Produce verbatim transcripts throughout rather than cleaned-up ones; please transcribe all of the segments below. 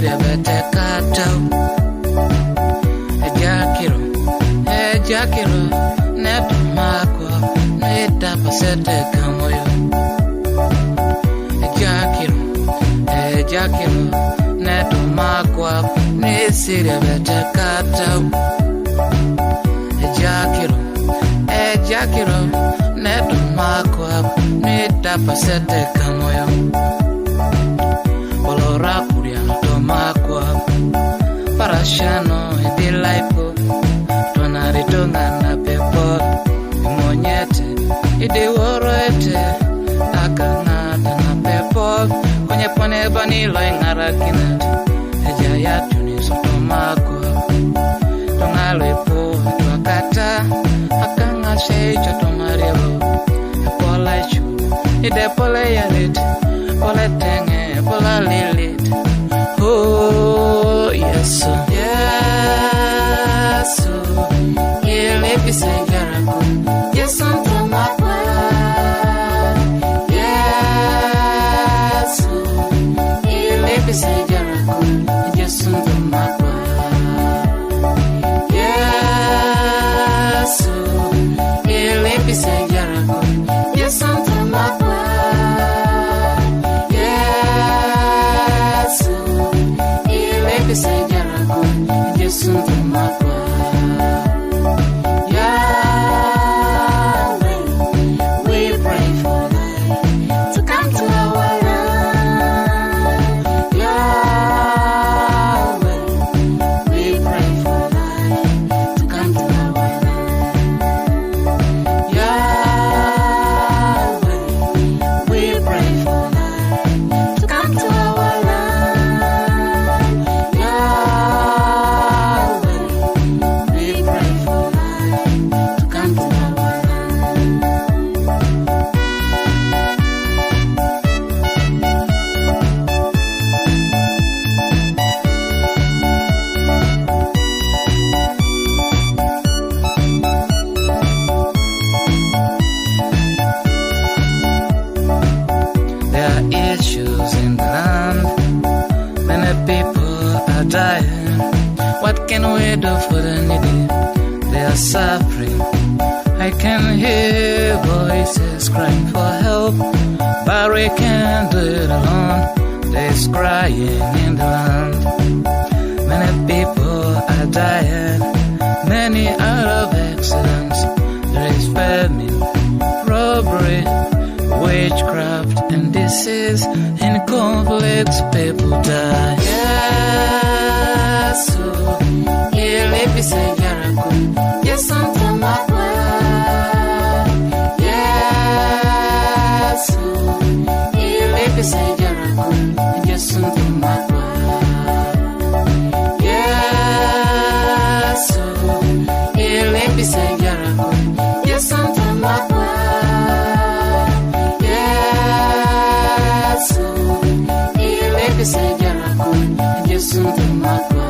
Rebete katau. Ejakiro, ejakiro, netumakwa, netapasete kamoyo. Ejakiro, ejakiro, netumakwa, nesirebete katau. Ejakiro, ejakiro, netumakwa, netapasete kamoyo. Olora kuriano tomakwa, parashano idilaipo, tonari tongana pepo, imonyete, idiworoete, akang'ata na pepo, konye pone banilo ing'arakinete, ejaya tuni sotomakwa, tong'alo ipo, twakata, akang'ashe icho tomariebo, epola ichu, ide pole yarit, pole tenge, pole lilit. Oh, Yesu. Yesu. Ile pisa jaraku. Yesu ntomakwa. Yesu. Ile pisa jaraku. Yesu ntomakwa. Yesu, ile pisa jaraku. Yesu ntomakwa. Yesu, ile pisa jaraku. Yesu ntomakwa. Yahweh, we pray for light to come to our life. Yahweh, we pray for light to come to our life. Yahweh, we pray for light to come to our life. Yahweh, we pray for light to come to our life. There are issues in the land. Many people are dying. What can we do for the needy? They are suffering. I can hear voices crying for help, but we can't do it alone. There's crying in the land. Many people are dying. Many out of accidents. There is famine, robbery, witchcraft, and disease. In conflicts, people die. Yesu, ile pisa jaraku. Yesu ntomakwa. Yesu, ile pisa jaraku. Yesu ntomakwa. Yesu, ile pisa jaraku. Yesu ntomakwa. Yesu, ile pisa jaraku. Yesu ntomakwa.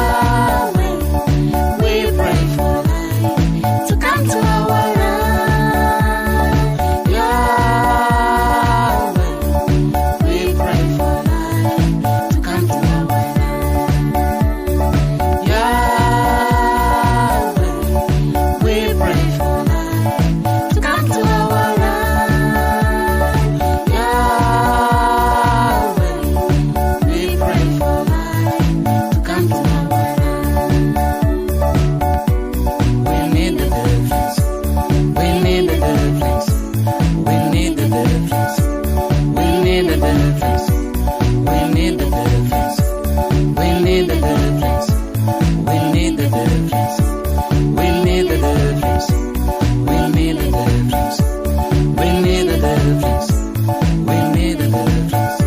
Yahweh, we pray for light to come to our life. Yahweh, we pray for light to come to our life. Yahweh, we pray for light to come to our life. Yahweh, we pray for light to come to our life. We need the deliverance. We need the deliverance. We need the deliverance. We need the deliverance. We need the deliverance. We need the deliverance. We need the deliverance. We need the deliverance. We need the deliverance. We need the deliverance. We need the deliverance.